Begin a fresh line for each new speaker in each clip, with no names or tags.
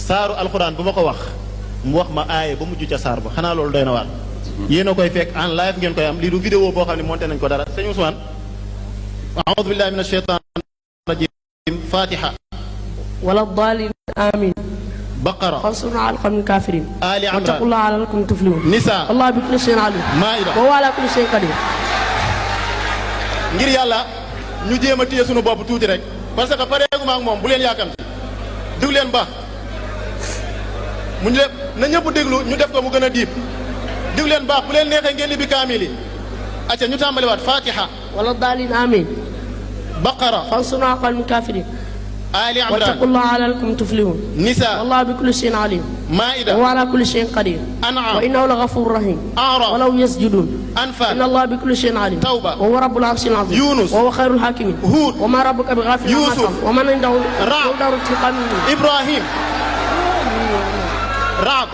saaru alxuraan bu ma ko wax mu wax ma aaye ba mujj ca saar ba xanaa loolu doy na waar. yéen a koy fekk en live ngeen koy am lii du vidéo boo xam ne monté nañ ko dara sëñ Ousmane. a'uudu billahi mina shaytaani rajiim fatiha.
wala daalin amin.
baqara.
fansurna ala alqawmi alkaafiriin.
ali imran.
wattaqullaha la'allakum tuflihun.
nisa.
allah bi kulli shay'in alim.
maida.
wa huwa ala kulli shay'in qadir.
ngir yàlla ñu jéem a téye sunu bopp tuuti rek parce que pareeguma ak moom bu leen yaakamti déglu leen baax mu ñu na ñëpp déglu ñu def ko mu gën a diib déglu leen baax bu leen neexee ngeen di bi kaamil yi acca ñu tàmbaliwaat fatiha.
wala daalin amin.
baqara.
fansurna ala alqawmi alkaafiriin.
ali imran.
wattaqullaha la'allakum tuflihun.
nisa.
wallahu bi kulli shay'in alim.
maida.
wa huwa ala kulli shay'in qadir.
an'am.
wa innahu laghafurur rahim.
a'raf.
walaw yasjudun.
anfal.
inna allah bi kulli shay'in alim.
tawba.
wa huwa rabbul arshil azim.
yunus.
wa huwa khayrul hakimin.
hud.
wa ma rabbuka bi ghafilin amma
yusuf.
ta'malun. wa man indahu
Ra'd.
daru intiqamin.
ibrahim. raab.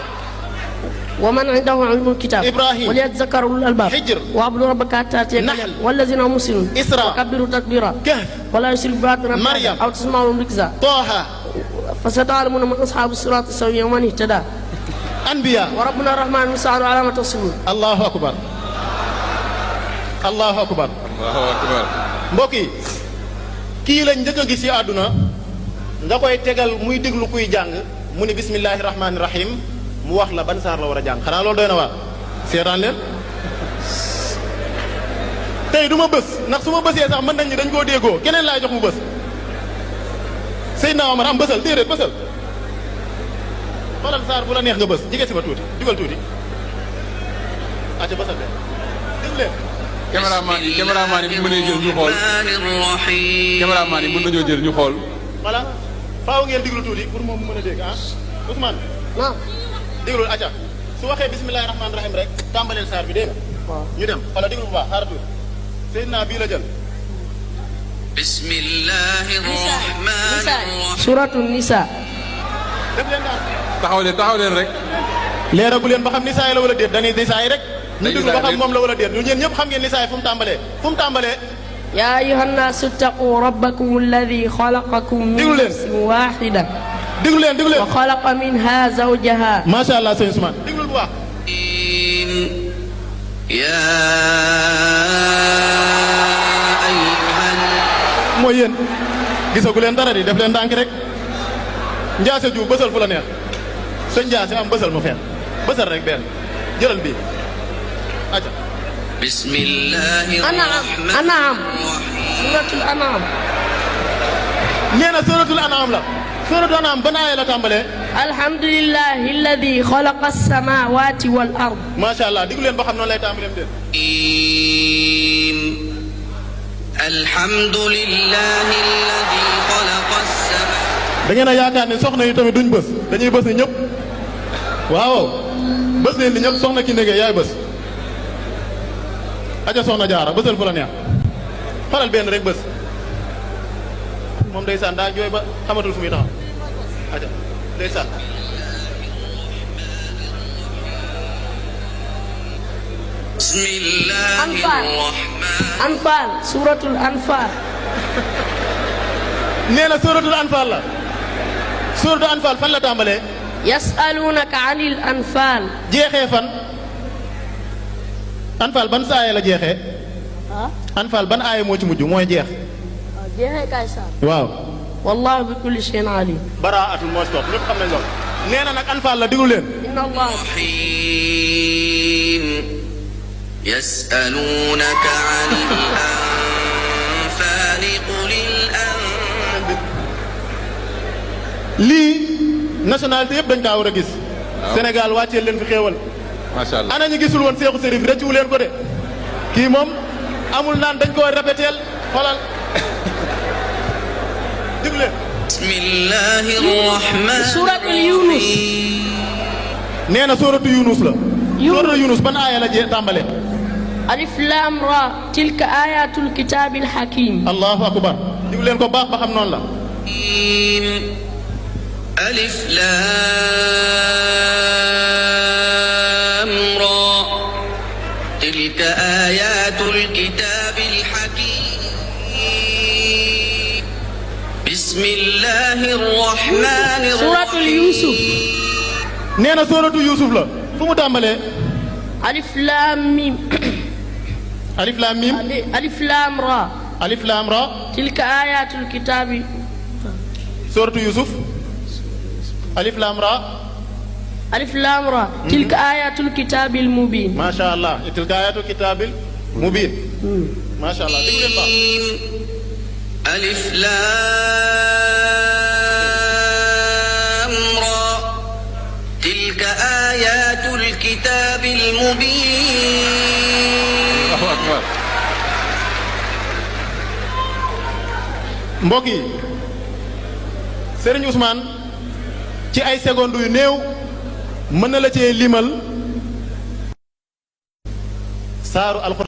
wa man indahu ilmul kitab.
Ibrahim.
وليتذكر أولو الألباب.
Hijr.
واعبدوا ربك حتى يأتيك
Nahl.
والذين هم مسلمون.
Isra.
وكبروا تكبيرا.
kahf.
ولا يشرك بعبادة ربك
Maryam.
أو تسمعوا ركزا.
taha.
فستعلمون من أصحاب الصراط السوي ومن اهتدى.
anbiya.
وربنا الرحمن المستعان على ما تصفون.
allahu akbar. allahu akbar.
Allahu akbar.
mbokk yi kii lañ njëkk a gis ci àdduna nga koy tegal muy déglu kuy jàng mu ni bismillahi rahmaani rahim mu wax la ban saar la war a jàng xanaa loolu doy na waar seetaan leen tey du ma bës ndax su ma bësee sax mën nañ ni dañ koo déggoo keneen laay jox mu bës Seydina Omar am bësal déedéet bësal xoolal saar bu la neex nga bës jige si ba tuuti dugal tuuti acca bësal de déglu leen
caméraman yi bu mënee jël ñu xool caméraman yi mën nañoo jël ñu xool.
voilà faaw ngeen déglu tuuti pour moom mu mën a dégg ah Ousmane
waaw.
déglul acca su waxee bismillahi rahmaani rahim rek tàmbaleel saar bi dégg nga
waaw.
ñu dem xoolal déglu bu baax xaaral tuuti Seydina bii la jël
bismillahi rahmani rahim.
Suratu Nisa.
def leen daal
taxaw leen rek.
leeragu leen ba xam nisaa yi la wala déet dañuy nisaa yi rek ñu déglu ba xam moom la wala déet ñu ñeen ñëpp xam ngeen nisaa yi fu mu tàmbalee
يا أيها الناس اتقوا ربكم الذي خلقكم من نفس واحدة
déglu leen
وخلق منها زوجها.
macha allah sëñ Ousmane déglul bu baax
يا أيها
mooy yéen gisagu leen dara di def leen ndànk rek njaase ju bësal fu la neex sëñ njaase am bësal ma fenn bësal rek benn jëlal bii acca
بسم الله الرحمن
أنعم.
الرحيم.
سورة الأنعام.
nee na suratul an'am la suratul an'am ban aaya la tàmbalee
الحمد لله الذي خلق السماوات والأرض.
macha allah déglu leen ba xam noonu lay tàmbaleem déet
الحمد لله الذي خلق السماوات.
da ngeen a yaakaar ne soxna yi tamit duñ bës dañuy bës ni ñëpp waaw bës leen ni ñëpp soxna ki ndege yaay bës aja soxna jaara bësal fu la neex faral benn rek bës moom ndeysaan daa jooy ba xamatul fu muy taxaw aja ndeysaan
بسم الله
أنفال.
الرحمن.
أنفال. سورة الأنفال.
nee na suratul anfal la suratul anfal fan la tàmbalee
يسألونك عن الأنفال.
jeexee fan anfal ban sa aaya la jeexee anfal ban aaya moo ci mujj mooy jeex waaw
والله بكل شيء عليم.
baraatul moo ci topp ñëpp xam nañ lool nee na nag anfal la diglu leen
إن الله
الرحيم. يسألونك عن الأنفال قل الأنفال.
lii nationalité yëpp dañ kaa war a gis Sénégal wàcceel leen fi xéewal
macha allah.
ana ñu gisul woon Seexu Sërif rëccu leen ko de kii moom amul naan dañ koo répéteel xoolal diglu leen
بسم الله الرحمن
سورة يونس.
nee na sóoratu Yunus la
Yunus.
sóoratu Yunus ban aaya la tàmbale
ألف لام را تلك آيات الكتاب الحكيم.
allahu akbar diglu leen ko baax ba xam noonu la
ألف لام را تلك آيات الكتاب الحكيم بسم الله الرحمن
سورة
الرحيم
Yuusuf.
nee na sooratu Yuusuf la fu mu tàmbalee.
alif laam miim.
alif laam miim.
alif laam raa.
alif laam ra.
tilka ayatul kitaabi.
sooratu Yuusuf. alif laam ra.
alif laam raa. tilka ayatul kitaabil mubiin.
macha allah tilka ayatul kitaabil mubiin. macha allah dégg ngeen baax.
ألف لام را تلك آيات الكتاب المبين
Allahu akbar.
mbokk yi Serigne Ousmane ci ay secondes yu néew mën na la cee limal saaru alxuraan